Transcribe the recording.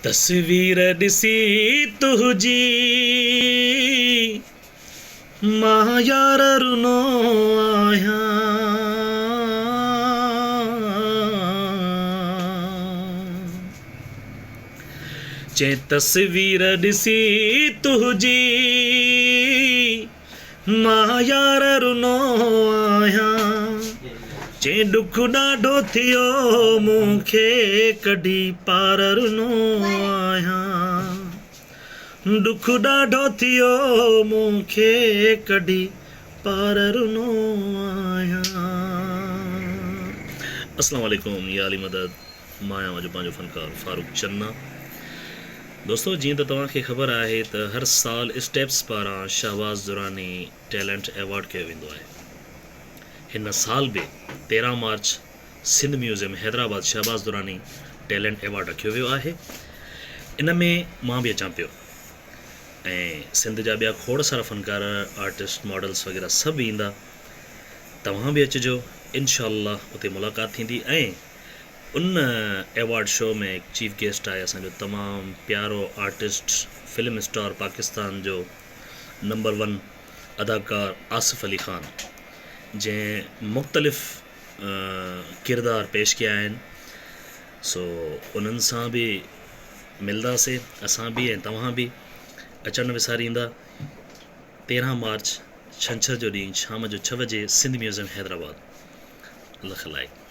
تصوير ڏسي تنهنجي مان يار رنو آهيان. چئين تصوير ڏسي تنهنجي مان يار رنو آهيان. چئين ڏک ڏاڍو ٿيو مون کي ڪڍي پار رنو آهيان. ڏک ڏاڍو ٿيو مون کي ڪڍي پار رنو آهيان. اسلام عليڪم يا علي مدد. مان آهيان اوهان جو پنهنجو فنڪار فاروق چنا. دوستو جيئن ته توهان کي خبر آهي ته هر سال اسٽيپس پاران شهباز دراني ٽيلنٽ ايوارڊ ڪيو ويندو آهي. هن سال به 13 March Sindh museum Hyderabad Shahbaz Durrani talent award رکيو ويو آهي. ان ۾ مان به اچان پيو ۽ سنڌ جا ٻيا کوڙ سارا فنڪار آرٽسٽ ماڊلس وغيره سڀ ايندا. توهان به اچجو انشاء الله اتي ملاقات ٿيندي ۽ ان ايوارڊ شو ۾ چيف گيسٽ آهي اسان جو تمام پيارو آرٽسٽ فلم اسٽار پاڪستان جو نمبر ون اداڪار آصف علي خان جنهن مختلف ڪردار پيش ڪيا آهن سو انهن سان به ملداسي اسان به ۽ توهان به اچڻ نه وساريندا 13 مارچ ڇنڇر جو ڏينهن شام جو 6 وجي سنڌ ميوزيم حيدرآباد لک لائق.